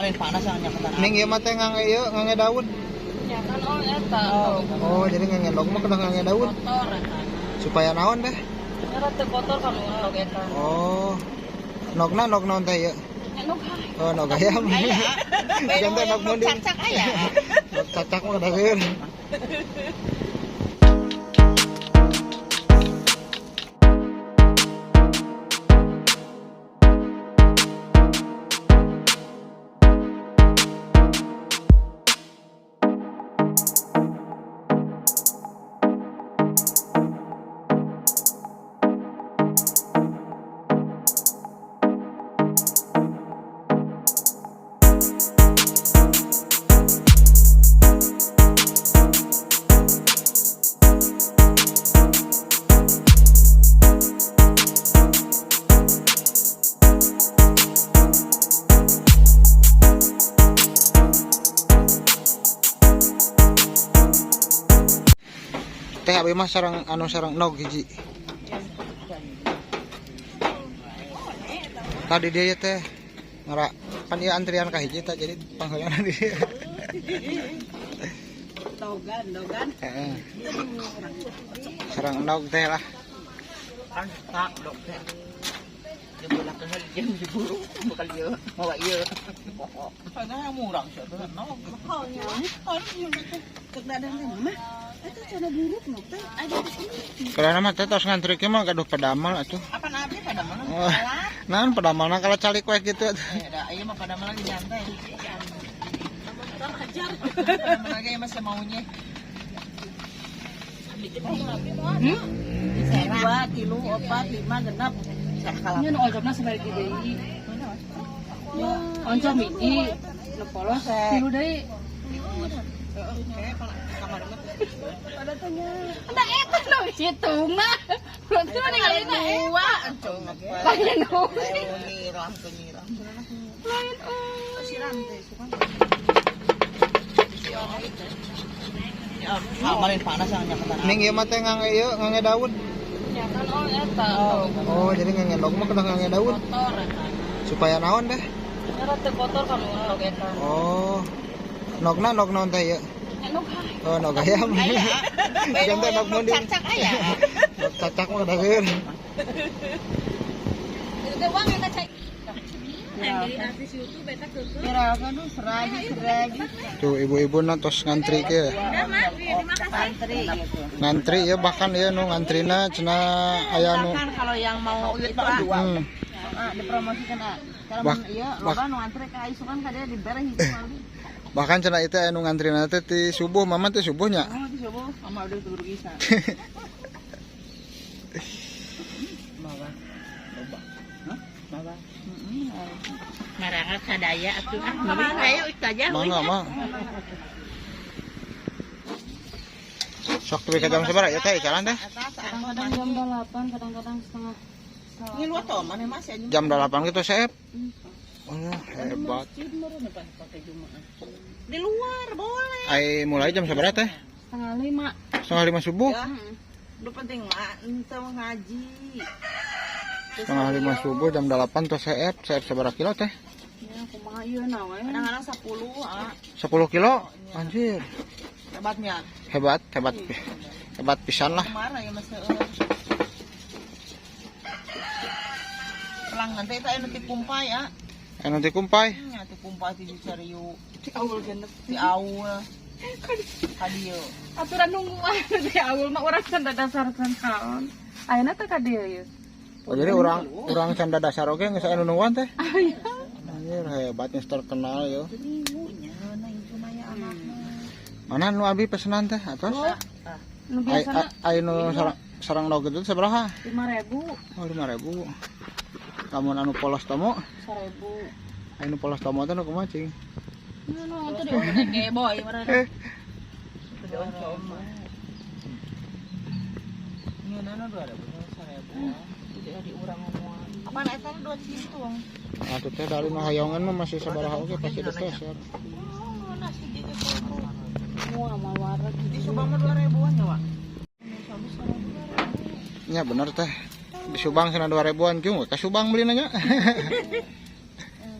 Malin panas yang nyaketan. Ning ieu mah teh ngangge ieu, ngangge daun. Ya kan oh eta. Oh, jadi ngangge endog mah kudu ngangge daun. Kotor eta. Supaya naon teh? Nya teu kotor kan endog eta. Oh. Nogna nog naon teh ieu? Endog hayam. Oh, nog hayam. Jangan nog munding. Cacak aya. Nog cacak mah dageun. Teh abi mah sareng anu sareng nog hiji. Tadi dia ya teh ngara kan ieu antrian ka hiji tah jadi pangheulana di dieu. Dogan, dogan. Heeh. Sareng nog teh lah. Kan tak dok teh. Dibulakeun jeung diburu bakal ieu, mawa ieu. Padahal murah sih atuh nog. Mahalnya. Cek dadang teh mah. Eta cenah buruk nog teh. Ada di sini. Karena mah teh tos ngantri ke mah gaduh pedamal atuh. Apa nabi pada mana? Oh, naon pedamalna kalau calik we kitu atuh. Da ieu mah pada lagi nyantai. Pada lagi masih maunya. Hmm? 2, 3, 4, 5, genap. Nya nu oncomna sabari deui. Oncom hiji, nu polos tilu deui. Da eta nu hitungna. Berarti mah ningalina Dua, oncom. Lain euy. Nyiram, nyiram. Lain euy. Siram teh, suka. Ya, malin panas yang nyaketan. Ning ieu mah teh ngangge ieu, ngangge daun. Ya kan oh eta. Oh, jadi ngangge endog mah kudu ngangge daun. Kotor eta. Supaya naon teh? Nya teu kotor kan endog eta. Oh. Nogna nog naon teh ieu? Endog hayam. Oh, nog hayam. Jangan nog munding. Cacak aya. Nog cacak mah dageun. Itu teh uang eta cai. Jadi artis YouTube eta keukeut. Serabi, serabi. Tuh ibu-ibu na tos ngantri ke. Antri gitu. Ngantri ya bahkan ya nu ngantrina cenah aya nu Kan kalau yang mau itu ah, dipromosikan ah. Kalau iya, loba nu antri ka isukan ka dia dibere hiji kali. Bahkan cenah itu aya nu ngantrina teh ti subuh, mama teh subuhnya. Oh, ti subuh, mama udah turu isa. Bawa. Loba. Hah? Bawa. Heeh. Marangat sadaya atuh ah ayo saja. Mangga mah. Sok tuh ka jam sabaraha ya teh jalan teh? Kadang-kadang jam 8, kadang-kadang setengah. Ngilu atuh mana masih aja. Jam 8 gitu seep. Oh, hebat. Di luar boleh. Ai mulai jam sabaraha teh? 4:30. 4:30 subuh. Ya. Lu penting mah ente ngaji. 4:30 subuh jam 8 tuh seep, seep sabaraha kilo teh? Ya kumaha ieu na we. Kadang-kadang 10, ah. 10 kilo? Anjir. Hebatnya. Hebat, hebat. Hebat pisan lah. Kemarin ya mas pelang nanti itu anu ti kumpai ya. Anu ti kumpai. Nya ti kumpai ti Cicariu. Ti aul genep. Ti aul. Ka dieu. Aturan nungguan ti aul mah urang can dasar can naon. Ayeuna teh ka dieu ieu. Oh, jadi orang can dasar oge geus anu nungguan teh. Anjir hebatnya terkenal yo. Mana nu abi pesenan teh atos? Nu biasana Ai nu sarang nog itu sabaraha? 5.000. Oh, 5.000. Lamun anu polos tomo 1.000. Anu polos tomo teh nu kumaha cing? Nu teh di Geboy meureun. Itu dioncom. Nyeunana 2.000 1.000. Itu di urang ngomong. Apaan eta 2 cintung? Atuh teh dari nu hayongan mah masih sabaraha oge pasti dipeser. Oh, nasi gitu tuh. Wah, mawar. Di Subang mah 2.000-an ya, Wak? Nya bener teh. Di Subang sana 2.000-an cung, ka Subang beli nanya.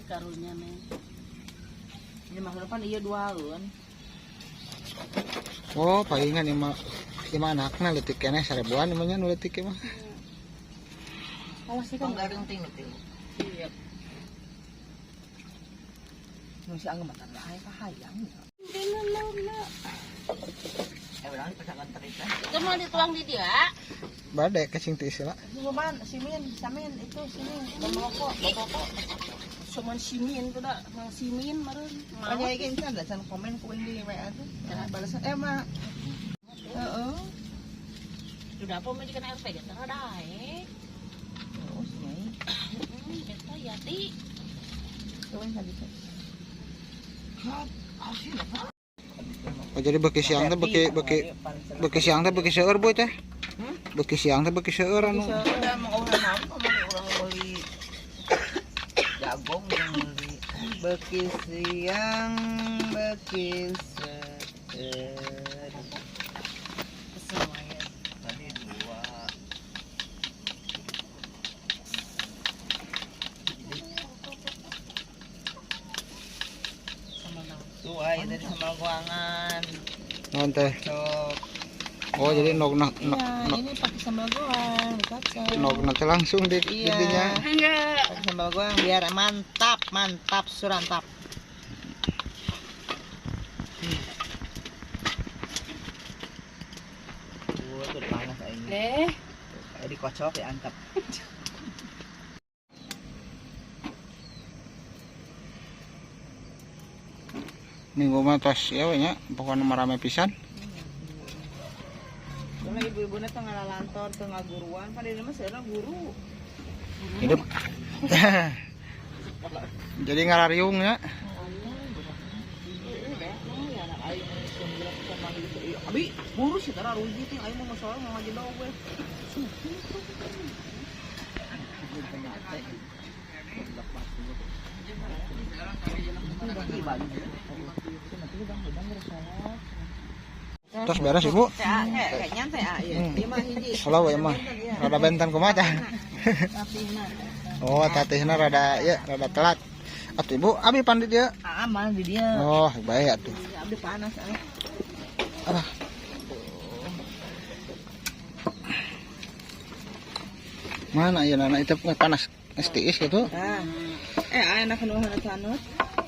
Karunya nih. Ya maksudnya pan iya duaeun. Oh, palingan ima ima anakna leutik keneh 1000-an imah nya nu leutik mah. Awas sih kan. Garing ting nu tilu. Iya. Nu si angga matan lah aya kahayang. Eh urang pasangan cerita. Itu mau dituang di dia. Bade kecing teu isila. Cuman simin, samin itu simin, bamoko, bamoko. Cuman simin tuh dah, mang simin meureun. Makanya iki can da can komen ku di WA tuh. Balasan eh mah. Heeh. Sudah apa mau dikena RP gitu dae. Oh, nyai. Eta ya ti. Tuh tadi. Oh, jadi beki siang teh beki beki beki siang teh beki seueur boy teh. Beki siang teh beki seueur anu. Udah mau orang mau orang beli jagung yang beli beki siang beki seueur. Semuanya tadi dua. Tuh ay dari sambal goangan. Naon teh? Cok. Oh, jadi nog na Iya, ini pakai sambal goang, kacang. nog na teh langsung di Iya. dinya. Enggak. Pakai sambal goang biar mantap, mantap surantap. Tuh panas ini. Eh, Dikocok diantep. Minggu mah tos ya we nya, pokona mah rame pisan. Soalnya ibu-ibunya teh ngalalantor, teu ngaguruan, pada ini mah sebenarnya guru. Hidup. Jadi ngarariung ya. Abi, guru sih tara rugi ting aing mau soal mau ngaji bawa gue. Tos beres ibu. Kayaknya teh ya. Ieu mah hiji. Salah we mah. Rada benten kumaha tah. Oh, tatihna rada ya, rada telat. Atuh ibu, abi pan di dieu. Aman di dia. Oh, baik atuh. Abdi panas ah. Alah. Mana ya nana itu panas STIS gitu. Nah. Eh, enak nu hanut.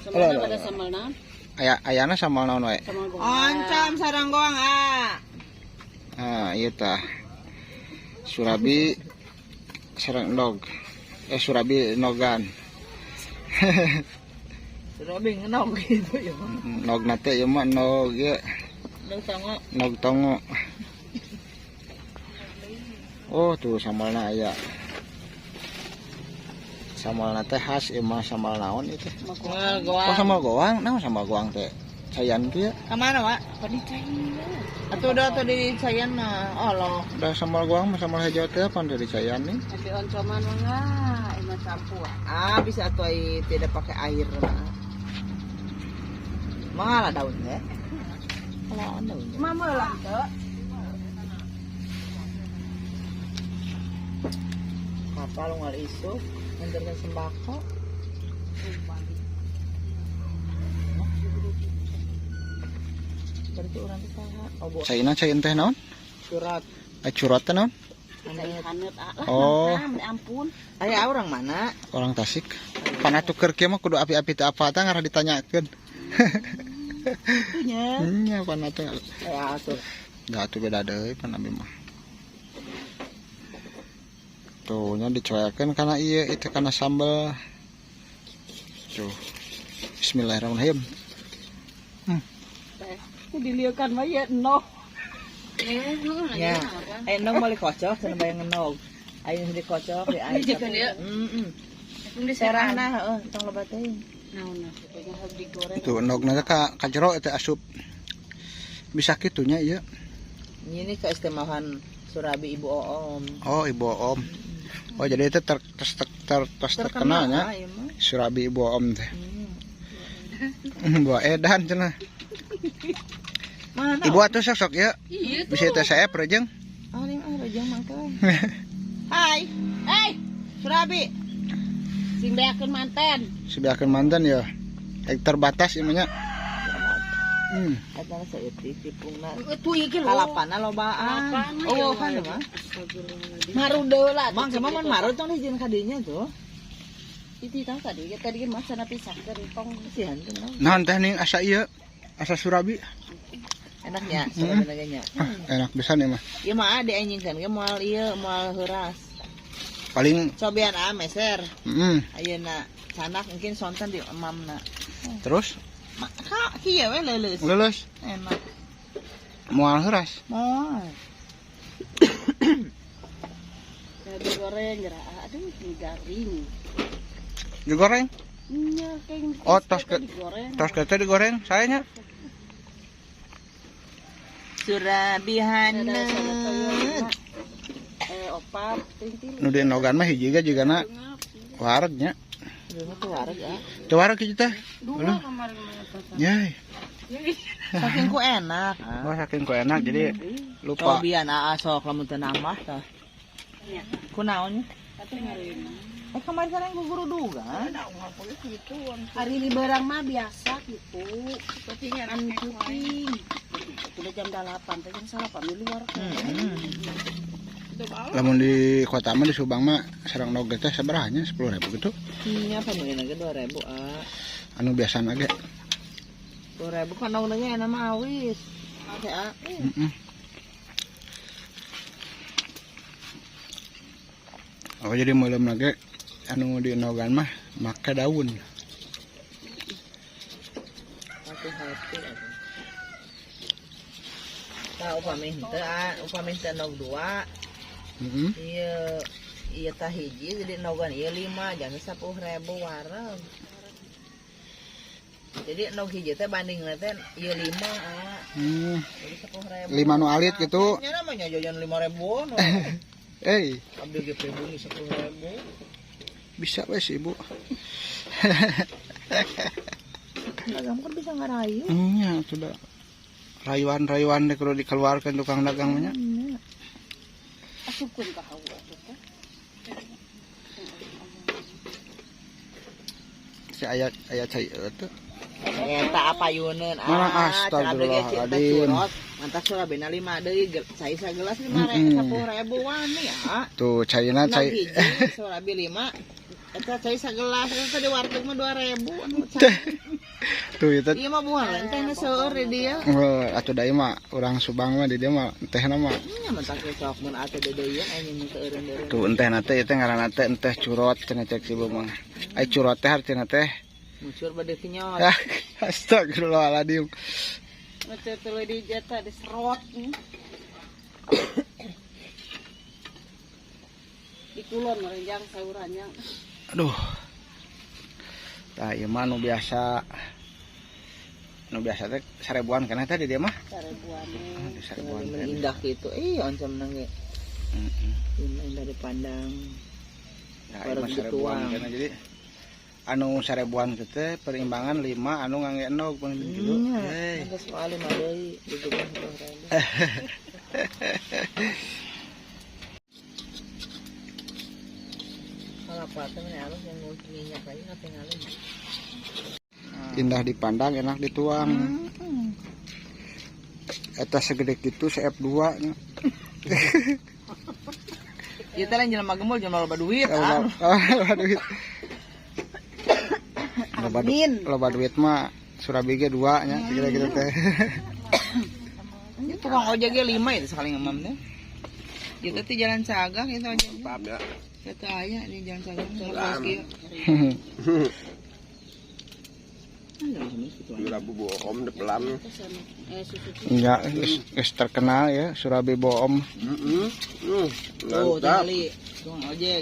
Alah, alah, ada alah. sambal naon? Aya ayana sambal naon wae. Sambal goang. Oncom sarang goang ah. Ah, ieu tah. Surabi sareng endog. Eh surabi nogan. Surabi ngenog gitu ya. Nog na teh ieu mah nog ieu, Nog tongo. nog tongo. Oh, tuh sambalna aya. Sambalna teh khas ieu mah sambal naon ieu teh? Sambal Oh, goang. sambal goang. Naon sambal goang teh? Cayan kieu. Ka mana, Wak? Atuh udah tuh di cayan mah Allah. Udah sambal goang mah sambal hijau teh apa dari cayan nih? Tapi oncoman mah enggak, emang campur. Ah, bisa atuh ai tidak pakai air mah. Mahal daunnya. Kalau daunnya. Mama lah teu. Kapal ngal isu nganterkeun sembako. Berarti urang teh saha? Oh, bu. Caina cain teh naon? Surat. Eh curot teh naon? Cai haneut ah. Lah, Oh. nah, ampun. Aya orang mana? Orang Tasik. Pan atuh keur kieu mah kudu api-api teu apa tah ngarah ditanyakeun. Itunya. Nya pan atuh. Ya atuh. Da atuh beda deui pan abi mah. Tuh nya dicoekeun kana ieu itu kana sambel. Tuh. Bismillahirrahmanirrahim. Dilieukan mah ya noh. Eh, heeh, Ya. Eh, endog mau dikocok, cenah bayang endog. Ayo dikocok di air. Dijekeun ieu. Heeh. Serahna heeh, tong loba teuing. Naon nah, pokoknya harus digoreng. Tuh endogna teh ka jero teh asup. Bisa kitu nya ieu. Ini keistimewaan Surabi Ibu Oom. Oh, Ibu Om. Oh, jadi itu ter, ter, ter, ter, tos terkenal nya. ah, ieu mah. Surabi Ibu Om teh. Buah edan cenah. Mana? Ibu atuh sok sok ya. Iya Bisa teh saya rejeng. Ah, ini mah rejang mah teh. Hai. Hei, Surabi. sing beakeun manten. Sibiakeun mantan ya. Terbatas ieu mah nya. Eta saeutik cipungna. Kalapana lobaan. Oh, kan mah. Marud lah. Mang sama mun marud tong dijieun ka dinya tuh. Itu tahu tadi, tadi mah sana pisahkeun tong kasihan teh. Naon teh ning asa ieu? Asa surabi. Enaknya, surabi nya. Enak pisan ieu mah. Ieu mah dianjingkeun ge moal ieu, moal heuras. Paling cobian ah meser. Heeh. Ayeuna sanak mungkin sonten di emamna. Terus Maka kieu we leuleus. Leuleus. Enak. Moal heuras. Moal. Digoreng geura. Aduh, garing. Digoreng? Nya, kayak Oh, tos ke tos ke digoreng sayanya. Surabi haneut. Opat ting. Nu di enogan mah hiji ge jigana wareg nya. Itu wareg ah. Teu wareg hiji teh. Dua kemarin mah eta. Yai. Saking ku enak. Oh, saking ku enak jadi lupa. Cobian aa sok lamun teu nambah tah. Kunaon nya? Atuh ngareuna. Kemarin sareng ku guru duga. Hari ini barang mah biasa gitu. Anu kuping. Udah jam 8, teh jam 8 di luar. Lamun di kota mah di Subang mah sareng nog teh sabaraha nya 10.000 gitu. Nya apa mungkin ge 2.000 ah. Anu biasana ge. 2.000 kan nog ge enak mah awis. Teh ah. Oh jadi meuleum ge anu di enogan mah make daun. Hati-hati atuh. Tah upami henteu ah, upami henteu nog 2. Iya, iya tah hiji jadi nogan ieu 5 jangan 10.000 wareg. Jadi nog hiji teh bandingna teh ieu 5 ah. Jadi 10.000. 5 nu alit gitu. Nya namanya jajan 5.000-an. Eh, abdi ge pribumi 10.000. Bisa wes ibu. Dagang kan bisa ngarayu. Iya, sudah. Rayuan-rayuan deh kalau dikeluarkan tukang dagangnya. Asupkeun ka hawa atuh teh. Si ayat cai teh. Eta apayuneun ah. Astagfirullahaladzim. Mantap surabina 5 deui cai sagelas 5.000 10.000-an ya. Tuh caina cai. Surabi 5. Eta cai sagelas eta di warteg mah 2.000 anu cai. Tuh itu. Ieu mah buah lain tehna seueur di dieu. Atuh da ieu mah urang Subang mah di dieu mah tehna mah. Nya mentak sok mun atuh deudeuieun anjing teu eureun-eureun. Tuh entehna teh ieu teh ngaranna teh enteh curot cenah cek si ibu mah. Ai curot teh hartina teh muncul bade kenyot. Astagfirullahaladzim. Macet tuluy di jeta diserot. Di kulon merenjang sayurannya. Aduh. Tah ieu mah nu biasa. Nu biasa teh 1.000-an kana teh di dieu mah. 1.000-an. 1.000-an. Indah gitu. Ih, oncom nang ge. Indah dipandang. Nah, ieu mah 1.000-an kana jadi anu 1.000-an teh perimbangan 5 anu ngangge endog pun gitu. Hei. Geus moal 5 deui digeubeuh 10.000. Kalapa teh mah alus yang minyak lagi katingali. Indah dipandang, enak dituang. Eta segede kitu CF2 nya. Ieu teh lain jelema gemul jelema loba duit. Loba duit. Loba duit mah surabi ge 2 nya kira-kira teh. Ieu tukang ojek ge 5 itu sekali ngemam teh. Ieu teh jalan Cagak ieu teh ojek. Paham ya. Eta aya di jalan Cagak terus kieu. Surabi bohong de pelam. Enggak, geus terkenal ya surabi bohong. Oh, tinggali tukang ojek.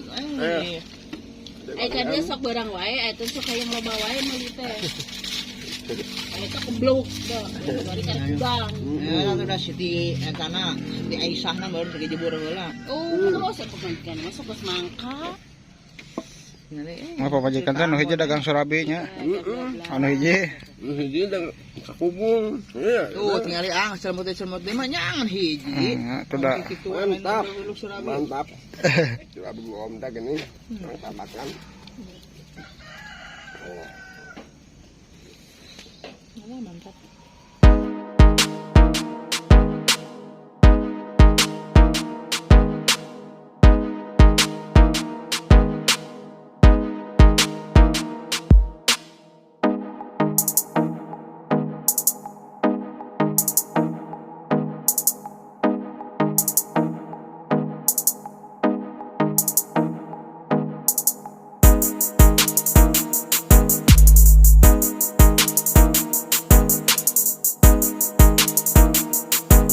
Eh kan dia sok barang wae, eta sok hayang loba wae meuli teh. Eta kebluk da, bari ka kudang. Ya udah Siti etana, Siti Aisyahna baru sagejebur heula. Oh, kumaha sok pemajikan mah sok geus mangka. Apa pamajikan teh nu hiji dagang surabi nya. Anu hiji. Nu hiji dagang sakubung. Iya. Tuh tingali ah selmut-selmut deui mah nyangan hiji. Tuh da. Mantap. Mantap. Surabi bohong teh gini. Mantap makan. Alah, mantap.